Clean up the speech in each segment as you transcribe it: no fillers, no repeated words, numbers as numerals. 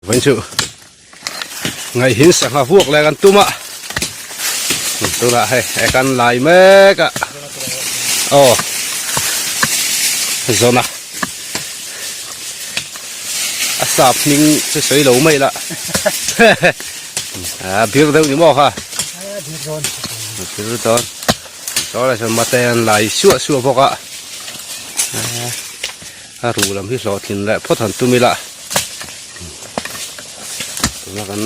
Vawiin chu ngaihin sangha vuak leh kan tum a tunah hei e kan lai mek a aw zawna a sap hming chu sawi lo mai la a bir deuh ni maw kha bir dawn saw lai sawn mate an lai suah suah bawk a a ru lam hi hlawhtlin leh phawt han tum ila tuna kan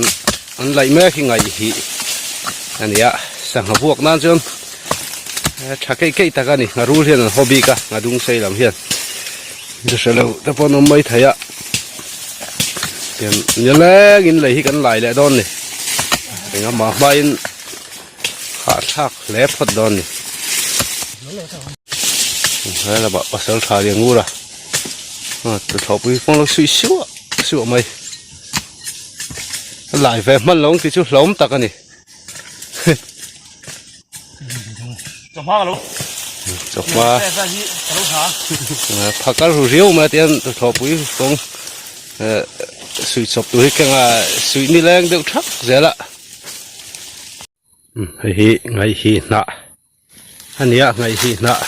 an laih mek hi ngaih hi a ni a sangha vuak nan chuan tha keih keih tak a ni ngha rul hian an haw bik a ngha dung sei lam hian chu hre lo te pawh an awm mai thei a tian nileng in lei hi kan lai leh dawn a ni engah hmain hahthlak hle phawt dawn a ni. He lamah pasal tha lian ngur a tuthlawhpui pawh lo suih suah suah mai a lai ve hman lo ang tih chu hlauhawm tak a ni chawhma phakar ru riau mai a tiang tuthlawhpui kawng suih chawp tur hi kengah suih nileng deuh thak zel a. Hei hi ngaihhi hnah a ni a ngaihhi hnah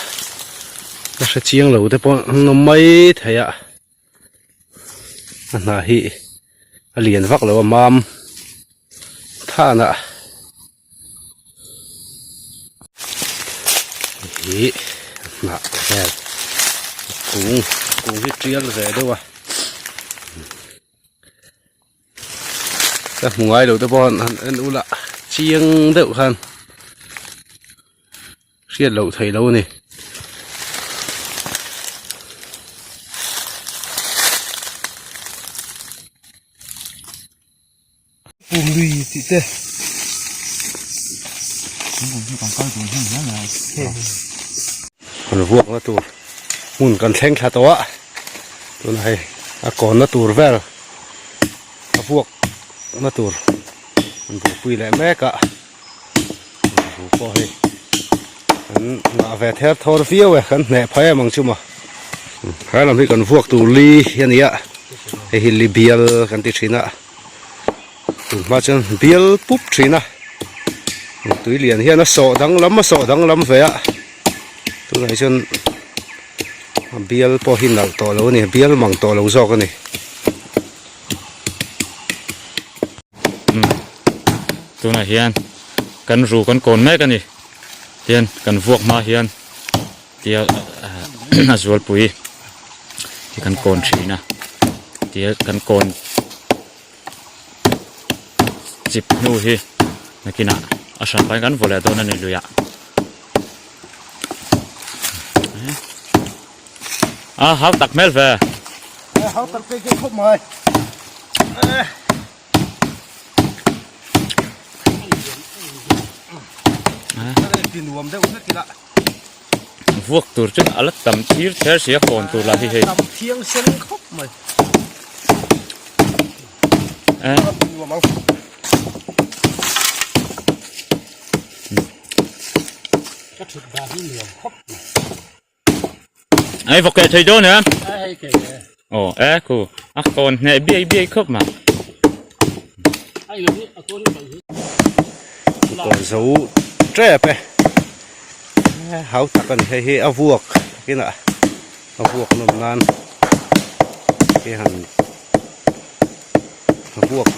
ka hre chiang lo te pawh an awm mai thei a a hnah hi a lian vak lo a mam than a hei hi hnah vel kung kung hi tial ve deuh a. Ka hmu ngai lo te pawh han en ula chiang deuh khan hriat loh theih lo a ni. Pum lui tih te. Kan vuak na tur hmun kan thleng thla tawh a tunah hei a kawn na tur vel a vuak na tur an buaipui leh mek a bu pawh hei an ngah ve ther thawr viau e kan hneh phai em ang chu maw he lam hi kan vuak tur li a ni a hei hi li bial kan ti thin a tun hma chuan bial pup thin a tui lian hian a sawh danglam a sawh danglam ve a tunah hi chuan a bial pawh hi nalh tawh lo a ni bial mang tawh lo zawk a ni. Tunah hian kan ru kan kawn mek a ni tian kan vuak hma hian tia a zualpui hi kan kawn thin a tia kan kawn chip hnu hi nakinah a hran pahin kan vaw leh dawn a ni luiah a hau tak hmel ve hau tak phei khi khawp mai nuam deuh hlek ila vuak tur chu a la tam thir ther si a kawn tur lah hi hei tam thiang sen khawp mai nuam ang ka thut dan hi nuam khawp mai Ai vawk ke thei dawn em? Aw e ku a kawn hneh biai biai khawp mai. Kawn zo tep e hau tak a ni hei hi a vuak takin ah a vuak nawm nan hi han a vuak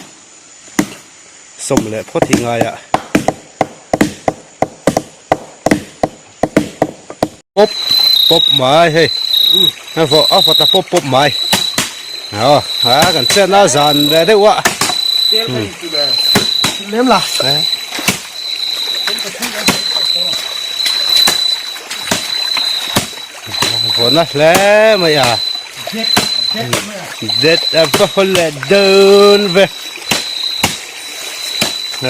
sawm leh phawt hi ngai a. Pawp pawp mai hei a vawh a vawt a pawp pawp mai aw a kan chet na zan leh deuh a lem la vawh na hle mai a det a va haw leh dawn ve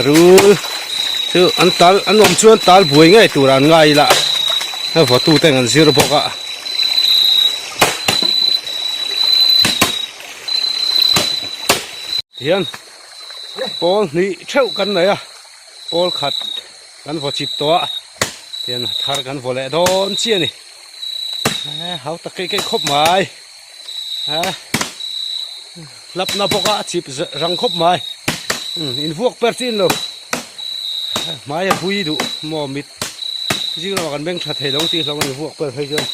Rul chu an tal an awm chuan tal buai ngei tur an ngai ila a vawtu ten an zir bawk a. Tihian pawl hnih theuh kan nei a pawl khat kan vaw chip tawh a tihian thar kan vaw leh dawn chiah a ni hau tak keih keih khawp mai. Hlap na bawk a a chip rang khawp mai. In vuak per chin lo. Hmai a bui duh maw mit zing lamah kan beng tha thei lo tih hlauh a ni vuak per phei chuan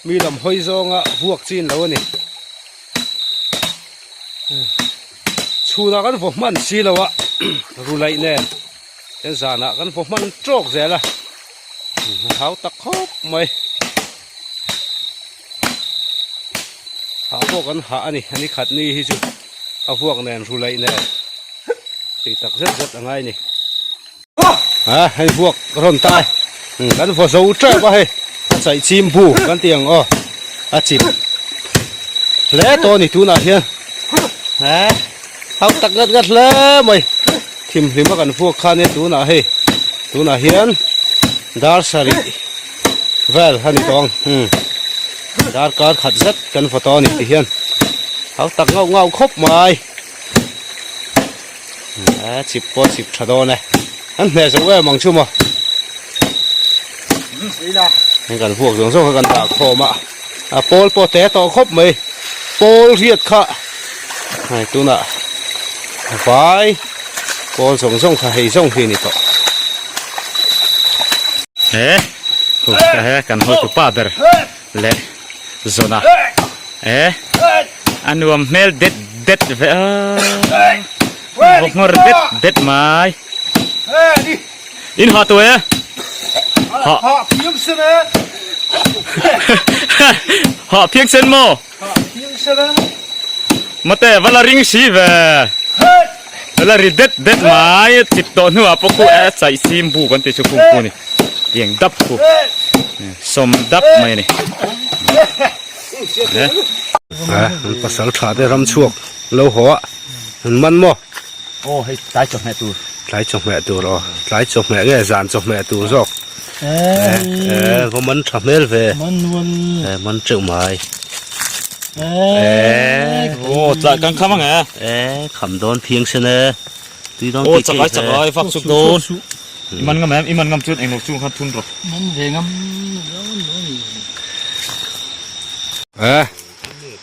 mi lam hawi zawnga vuak chin lo a ni. Chhunah kan vaw hman si lo a ru laih nen chuan zanah kan vaw hman tawk zel a a hau tak khawp mai. Hah pawh kan hah a ni, a ni khat ni hi chu a vuak nen ru laih nen tih tak zet zet a ngai a ni. A hei vuak rawn ta e, kan vaw zo tep a hei a chaih chim bu kan tih ang aw a chip hle tawh a ni tunah hian a hau tak ngat ngat hle mai thimhlim a kan vuak kha nia tunah hei tunah hian dar sarih. Vel a ni tawh ang umm darkar khat zet kan vaw tawh a ni ti hian hau tak ngauh ngauh khawp mai a chip pawh chip tha dawn e an hneh zo em ang chu maw heng kan vuak zawng zawng kha kan dah khawm a a pawl pawh te tawh khawp mai pawl riat kha hei tunah vai pawl zawng zawng kha hei zawng hi a ni tawh. He he kan hotu pa ber leh zawna he a nuam hmel det det ve a vawk det det mai in hah tawh e hah hah phiang sen e hah phiang sen maw hah phiang sen e mate va la ring si ve va la ri det det mai chip tawh hnuah pawh khu e chaih sim bu kan tih chu khung khu ni tiang dap khu sawm dap mai a ni an pasal tha te ram chhuak lo haw a an man maw aw hei tlai chawhmeh tur tlai chawhmeh tur aw tlai chawhmeh nge zan chawhmeh tur zawk eh va man tha hmel ve eh man teuh mai eh aw tlai kan kham ang e eh kham dawn phiang sen e tui dawn aw chakai chakai fak chuk dawn i man ngam em i man ngam chuan englo chung khan thun rawh man ve ngam eh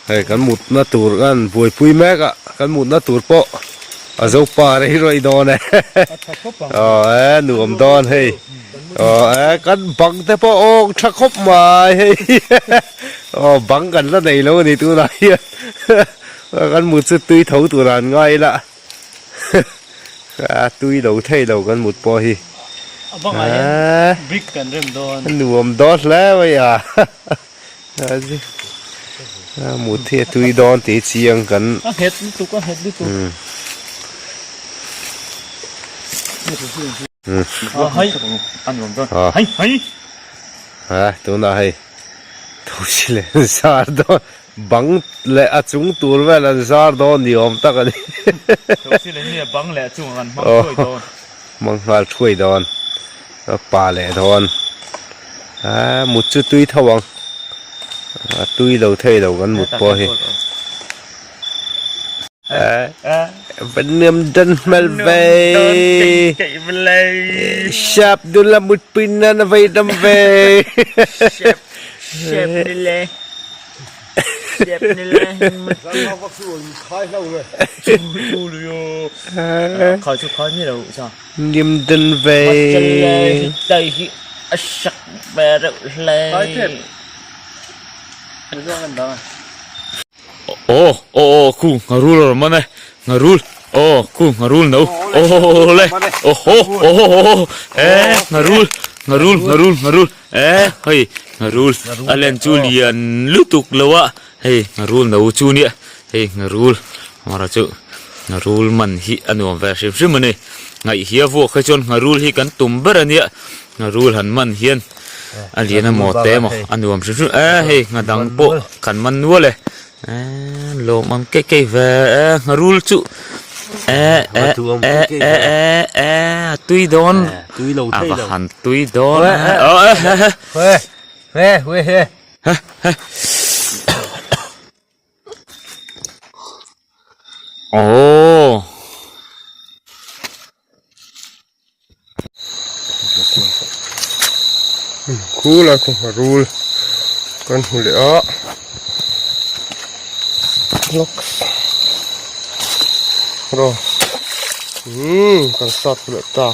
Hei kan mutna tur kan buaipui mek a, kan mutna tur pawh a zo pa rei rawih dawn e. Aw e nuam dawn hei. Aw e kan bang te pawh awng tha khawp mai hei. Aw bang kan la nei lo a ni tunah hian. Kan mut chu tui tho tur an ngai ila. A tui lo thei lo kan mut pawh hi. A bangah hian brick kan rem dawn. Nuam dawn hle mai a. Mut hi a tui dawn tih chiang kan A nghet lutuk a nghet lutuk Hei hei hei Ha tunah hei thosi leh an zar dawn bang leh a chung tur vel an zar dawn ni awm tak a ni Thosi leh nge bang leh a chungah kan hmang thuai dawn Hmang nghal thuai dawn a pa leh dawn a mut chu tui tho ang a tui lo thei lo kan mut pawh hi va nuam dawn hmel ve sap dul a mut pui nan a vei dam ve Nim den ve. Aw aw aw khu ngharul a rawn man e ngharul aw khu ngharul no aw le aw haw aw haw haw e ngharul ngharul ngharul ngharul e hei ngharul a len chu lian lutuk lo a hei ngharul no chu nia hei ngharul amaherawhchu chu ngharul man hi a nuam ve hrim hrim a ni ngaih hi a vuak hi chuan ngharul hi kan tum ber a nia ngharul han man hian a lian emaw te emaw a nuam hrim hrim e hei ngha dang pawh kan man nual e eee lawm ang keih keih ve e ngharul chu e e e e e e a tui dawn a va han tui dawn e he he he he Aww. Khul a khawngha rul kan hmu leh a lawks. Rawh umm kan start fu leh ta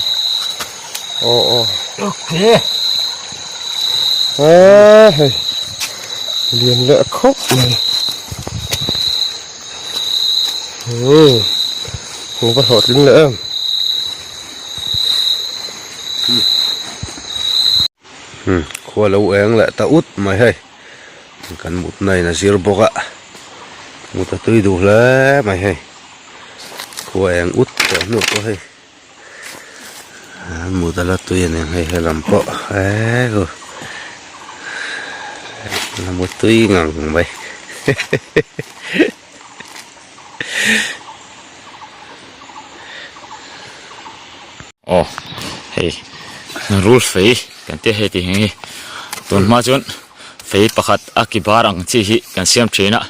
aw aw okay eee hei lian leh khawp mai umm hmu va hlawhtling leh em umm khua lo eng leh ta ut mai hei kan mutna in a zir bawk a mut a tui duh hle mai hei khua eng ut tawh hnu pawh hei an mut a la tui a nen hei helam pawh eee la mut tui ngang mai Aw hei rul fei kan tia hei tih hi tun hma chuan fei pakhat a ki bar ang chi hi kan siam thin a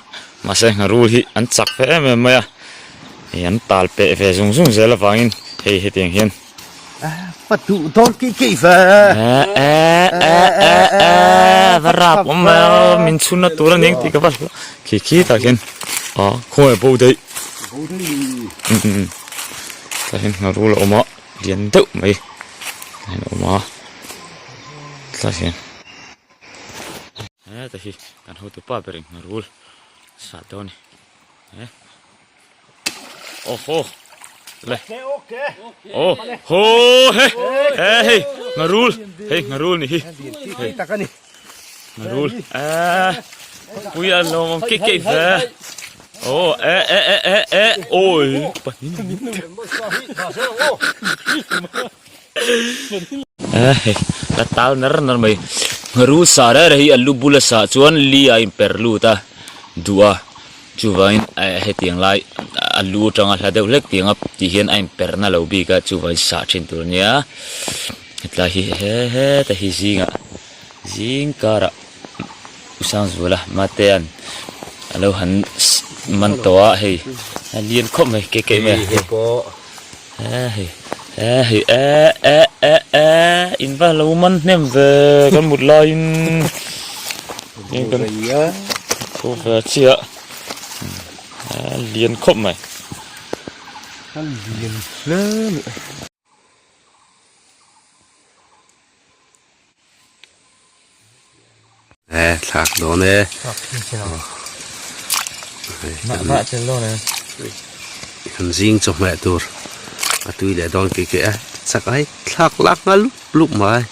mahse rul hi an chak ve em em mai a hei an tal peh ve zung zung zel avangin hei hetiang hian va duh dawn kih kih ve e e e e va rap awm mai a min chhun na tur a ning tih ka va hlau khi khi tah khian a khawngaih bo daih bo daih tah hian ngharul a awm a lian deuh mai a awm a tah hian heta hi kan hotu pa berin ngharul sah dawn a ni aw haw le aw haw he he hei ngharul hei ngharul ni hi hei Rul eh pui a lawm awm keih keih ve aw eh eh eh eh eh awi eh hei la tal nar nar mai ngharu sa reng reng hi a lu bula sah chuan li a inper lut a duh a chuvangin eh hetiang lai a lu atanga hla deuh hlek tianga tih hian a inper na lo bik a chuvangin sah thin tur a nia hetlai hi he heta hi zingah. Zing karah U Sangzuala Matea'n a lo han man tawh a hei a lian khawp mai ke keih mai a hei hei hei e e e e in va lo man hnem ve kan mut laiin thu ve chiah a lian khawp mai. A lian hle mai. E thlak dawn e. Kan zing chawhmeh tur a tui leh dawn kih kih a chak ai thlak lak nghal lup lup mai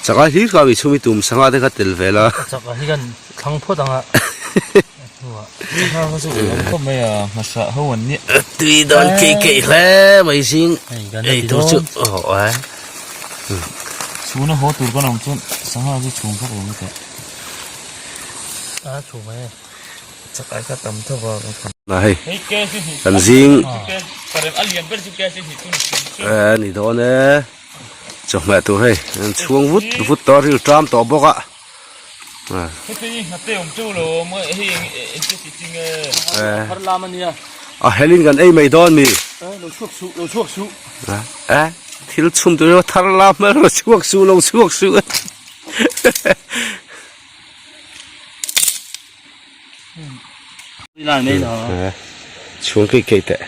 chak ai hlir kha mi chhumi tum sangha te kha tel ve la. Chak ai hi kan thlang phawt ang a. Tui dawn keih keih hle mai zing ei tur chu aw ai. Chhuna haw tur kan awm chuan sangha chu chhum vak lo teh. A chhum e. Chak ai kha tam tho va. Na hei kan zing e ni dawn e chawhmeh tur hei an chhuang vut vut tawh a ril ṭam tawh bawk a. A helin kan ei mai dawn mi. Eh thil chhum tur hi thar lam a lo chhuak suh lo chhuak suh. Chhung keih keih teh.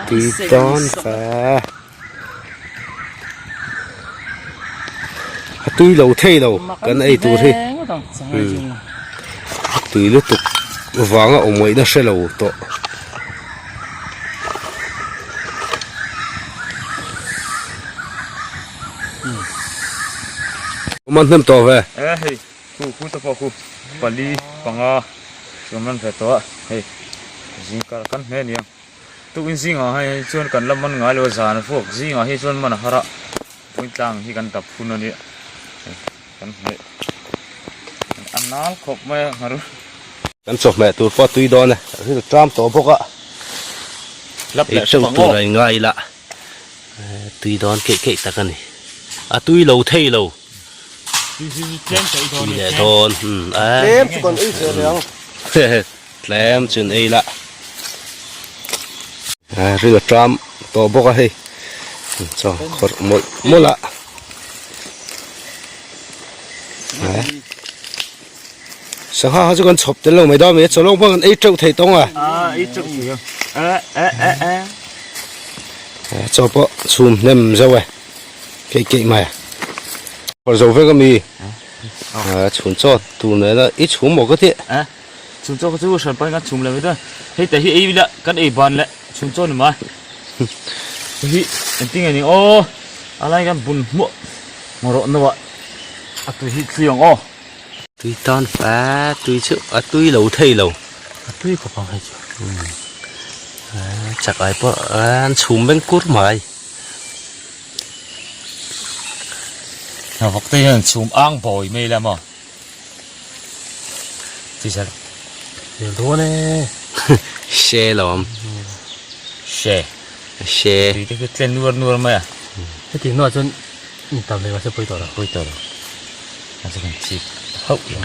Tui dawn fe. A tui lo thei lo kan ei tur hi. Tui lutuk vanga awm ngaihna hre lo tawh. Awm an hnem tawh ve. E hei khu khu te pawh khu pali panga chuan man ve tawh a hei zingkar kan hne aniang. Tukin zingah hei chuan kan la man ngai lo a zan a vuak zingah hi chuan man a har a Puitlang hi kan dap hun a nia hei kan hmeh a nal khawp mai a nghar. Kan chawhmeh tur pawh a tui dawn e ril ṭam tawh bawk a ei teuh tur a ingai ila tui dawn keih keih tak a ni a tui lo thei lo tui leh dawn tlem chu kan ei ve reng tlem chu an ei la. Ril a ṭam tawh bawk a hei. Chaw khawrh mawlh mawlh a sangha kha chu kan chhawp tel lo mai dawn mai a chaw lawng pawh kan ei teuh thei tawng a chaw pawh chhum hnem zauh e keih keih mai a khawrh zo vek ami chhun chaw tur nena i chhum maw ka tih chhun chaw kha chu hran pahin kan chhum lo mai dawn hei te hi ei ila kan ei ban leh chhun chaw ni mai hi engtin nge ni aw a lai kan bun hmuah rawh no ah a tui hi thli ang aw. Tui tan fa tui chu a tui lo thei lo. A tui khawp ang hei chu. Chak ai pawh an chhum beng kur mai. Hnavawk te hian chhum ang bawi mai la maw. Chi sar. Hmel dawn e. She lo awm. She. She. Tui te khi tlen nuar nuar mai a. Heti hnuah chuan in tam ve mahse pawi tawh lo. Pawi tawh lo. A chu kan chik hauh lo.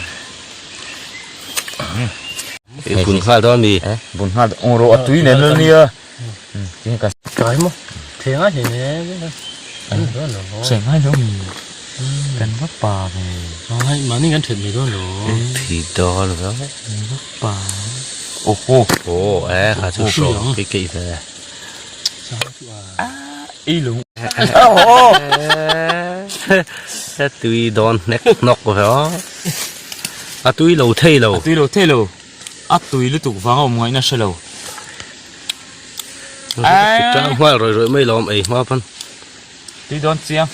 I bun nghal dawn mi? Eh, bun nghal dawn. Rawh a tui nen ania. Kai maw? Theng a hlen e. An dawn lo. Theng a lo mi. Kan va pa ve. Ai mahni kan that mai dawn lo. Thi dawn lo. Va pa. Oho. Oh e kha chu hro kei kei ve. Ei lo. Oho. Tui dawn hnek hnawk ve aw. A tui lo thei lo. A tui lo thei lo. A tui lutuk vang a awm ngaihna hre lo. Tang nghal rawih rawih mai lawm ei hma pawn. Tui dawn chiang.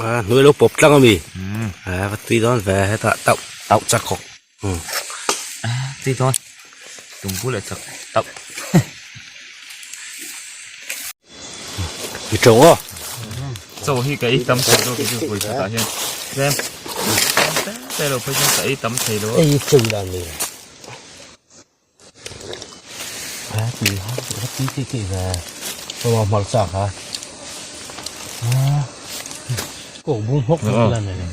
A hnuai lo pawp tlang ami. A va tui dawn ve hetah tauh tauh chak khawk. Tui dawn. Tumbu leh chak tauh. I tawng aw. Chaw hi ka ei tam thei lo chu vawi khatah hian tlem tlem te lo phei chuan ka ei tam thei lo a. Ei chei dan ni. A tui ha a tui tih tih ve. Chaw hmarcha kha. Kawk bung hawk hawk la nei.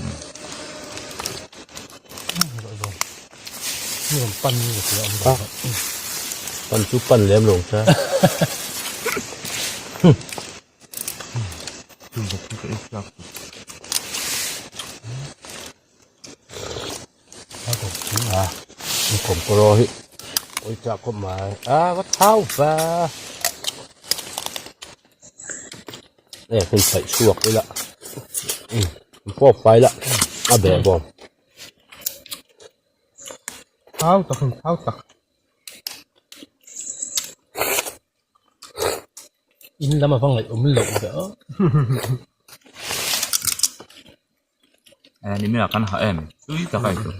Pan pan chu pan lem lo cha. Kawm hi oi chak khawp mai a va thau va e hei paih chhuak ila pawp fai la a beh bawm. Thau tak in thau tak. In lam a va ngaih awm loh ve a. Eh ni mela kan ha em tui tak a eitur.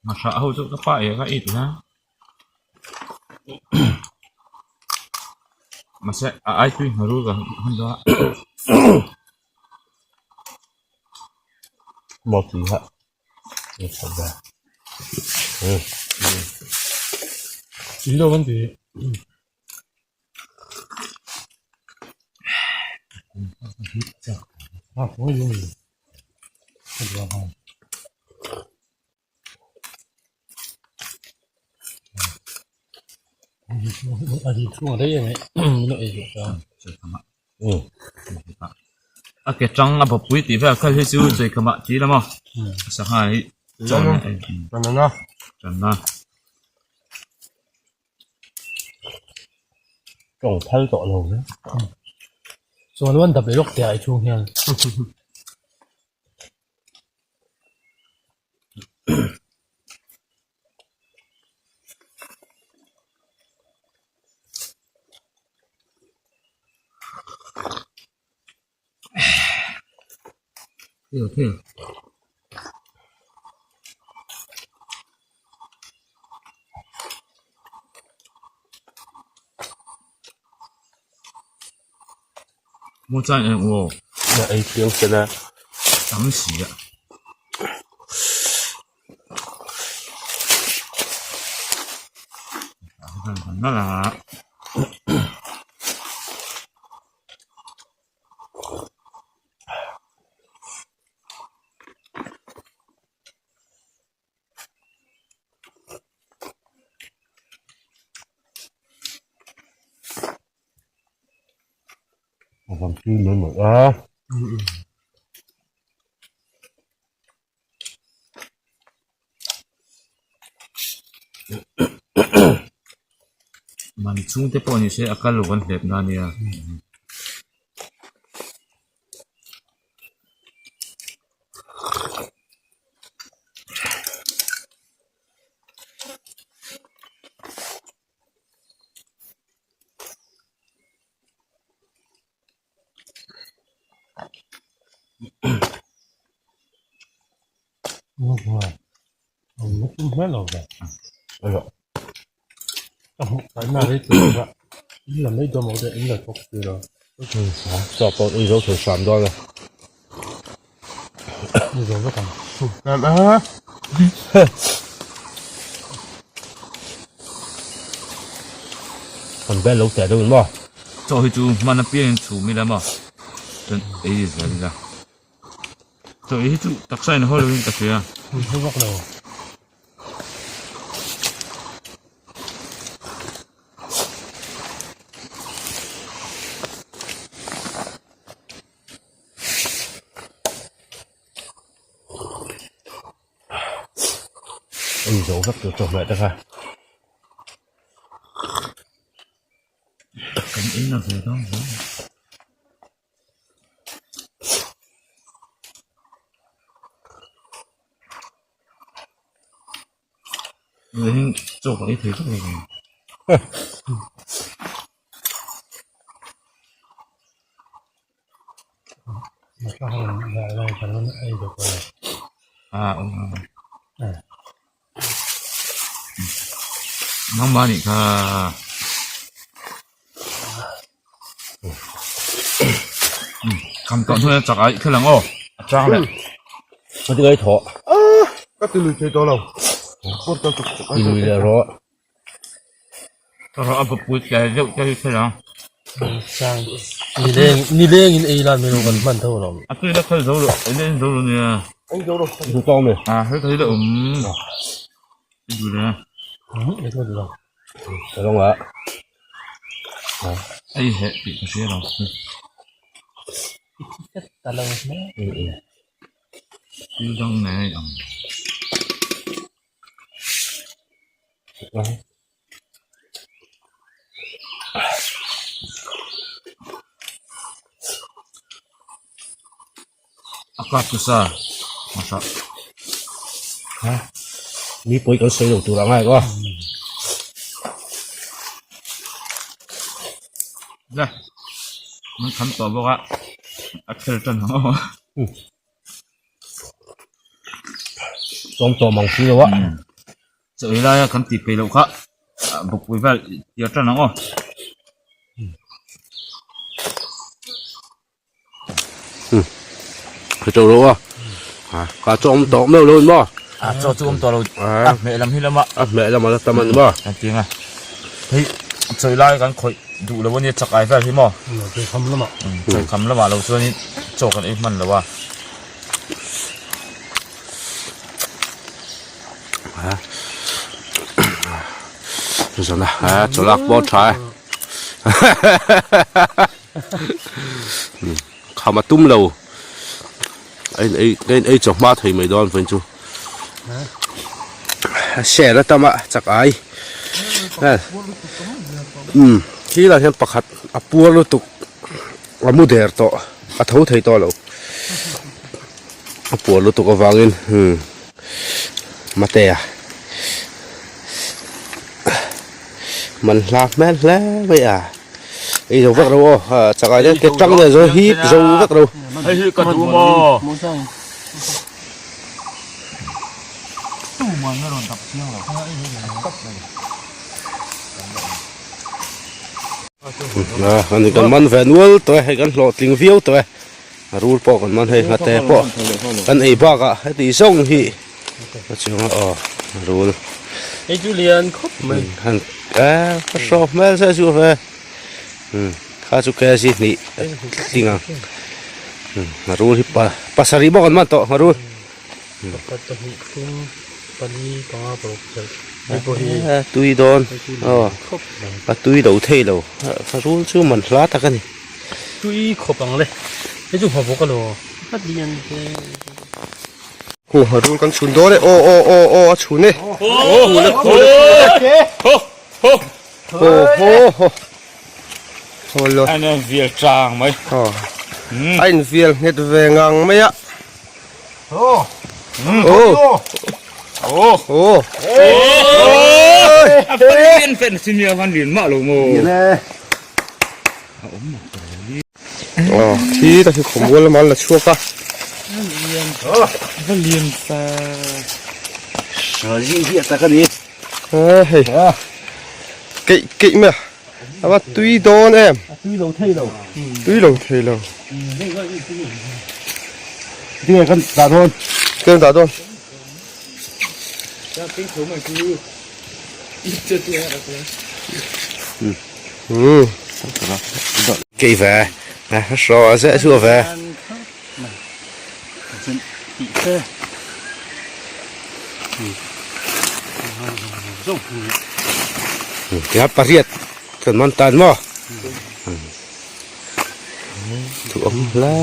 Ngahra ho chu ka pa eh ka it la mahse a ai tui hmaru ka hun dawn a. Maw tui ha ni tha ve. Tui lo kan ti. A ke tang a bawpui tih vel kha hi chu chawikhamah tih ila maw sangha hi channa. Tawng phal tawh lo hle. Chuan an dap leh lawk teh ah i chhung hian. Mu chuan eng aw ei chiang se la tam si a. A van tui mai mai a. Mahni chhungte pawh ni se a kal lo kan hlep na nia. Chaw pawh ei zo thei hram dawn a. Kan bel lo teh deuh in maw? Chaw hi chu hman apiangin chhum ila maw? Chuan ei zel ila. Chaw ei hi chu taksa in haw lovin ka hria. Ei zo vek tur chawhmeh te kha. Kan ei na ve dawn hle. Heng chaw ka ei thei vek lo vang. Nangmah nih kha kham tawh hnuai a chak a i thil ang aw a chang leh ka ti ngai thawh ka ti lui thei tawh lo ti lui leh rawh Ka rawh a bawpui tlai deuh te hi thil ang. Sang nileng nileng in ei lan milo kan hman tho lo. A tui la khal zo lo ei la zo lo nia. Ei zo lo. Zu tawng me. A hel thei la um. I du le. Ei zo lo. Ka rawng a. Ei he tih ka hria lo. Ta lo hle. Thil dang nei ang. A kap chu sa hmasa. Mi pawi kan sawi lo tur ang a eng aw. La, mun tham tawh bawk a, a khel tan ang aw. Chawm tawh mang si lo a. Chaw ei laia kan tih peih loh kha bawkpui vel tir tan ang aw. Ka chaw lo a. Ka chaw awm tawh meuh lo in maw? A chaw chu awm tawh lo. A hmeh lam hi lama. A hmeh lam a la tam a ni maw? Kan ti ang a. Hei chaw ei lai kan khawih duh lo a nia chak ai vel hi maw? Chaw kham lamah. Chaw kham lamah lo chuan in chaw kan ei hman lo a. Zana a chaw lak pawh tha e. Kham a tum lo. A in ei a in ei chaw hma thei mai dawn vawiin chu. Share a tam a chak ai. Umm khi lah hian pakhat a puar lutuk a mu der tawh a tho thei tawh lo. A puar lutuk avangin umm Matea man hla hmel hle mai a ei zo vek ro aw chak ai te tang leh zo hip zo vek ro hei hi ka duh maw. Ani kan man ve nual tawh e hei kan hlawhtling viau tawh e a rul pawh kan man hei nghate pawh kan ei bakah heti zawng hi a chuang a aw rul hei chu lian khawp mai han a ka hrawk hmel zet chu ve kha chu kg hnih tling ang a rul hi pa pasarih bawk an man tawh a rul. Pakhat pahnih thum pali panga paruk chal hei pawh hi tui dawn aw a tui lo thei lo ka rul chu man hla tak a ni tui khawp ang le hei chu nghavawk a lo a lian hle Khu ha rul kan chhun dawn e aw aw aw aw a chhun e aw khu le khu le ho ho ho ho ho lo a in vial chang mai aw a in vial nghet ve ngang mai a Oh. Oh. Oh. Oh. A fan fan sin ya fan lin ma lo mo. Oh, thi ta khi khawmual lam an la chhuak a. Va lian fa. Sa zing hi a tak a ni. Eh hei. Keih keih mai a. A va tui dawn em? A tui lo thei lo. Tui lo thei lo. Tinge kan dah dawn? Kan dah dawn. Hmm. Kei ve. Hraw a zeh chu ve. Tia pariat kan man tan maw thu awm hle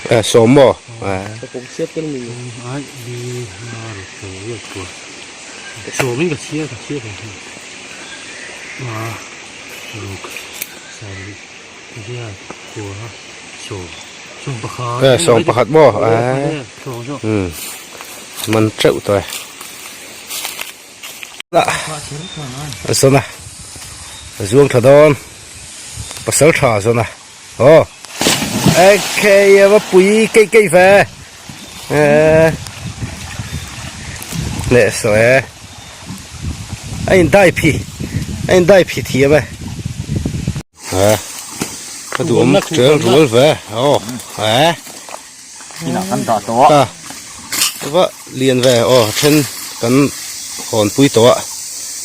a sawm maw sawm pakhat maw man teuh tawh e a zawn a a zuang tha dawn pasal tha a zawn a aw okay a va pui keih keih ve eh leh saw e a in dai phi a in dai phi thiam e eh ka duh awm tel rual ve aw eh inah kan dah tawh a va lian ve aw then kan hawn pui tawh a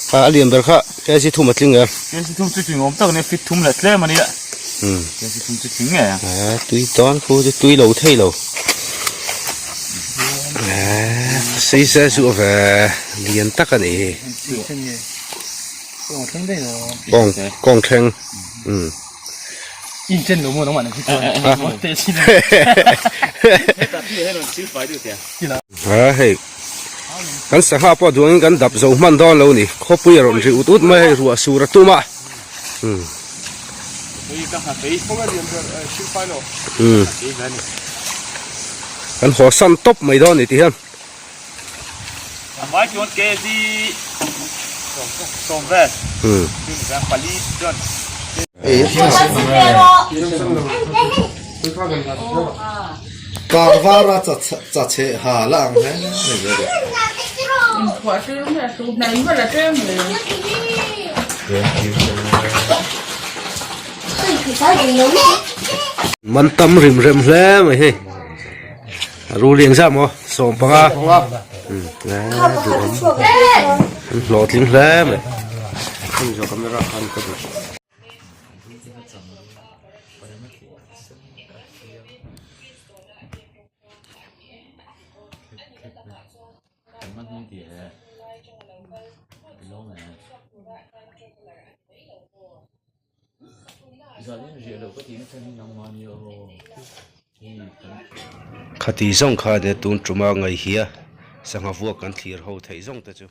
kha a lian ber kha kg thum a tling em kg thum chu tling awm tak a nia fit thum leh tlem a nia kg thum chu tling ngei ang eh tui dawn khu chu tui lo thei lo eh sei se chu ve lian tak a ni hi kawng kawng thleng um A hei kan sangha pawh duangin kan dap zo hman dawn lo ni khawpui a rawn ri ut ut mai hei ruah sur a tum a umm umm kan haw san tawp mai dawn ni ti hian. Karvara cha chhe ha la ang hle Man tam rim rem hle mai hei. A rul hi engzah maw 15 an hlawhtling hle mai. Khati zawng kha nia tun tuma ngaihia sangha vuak kan thlir ho theih zawng te chu.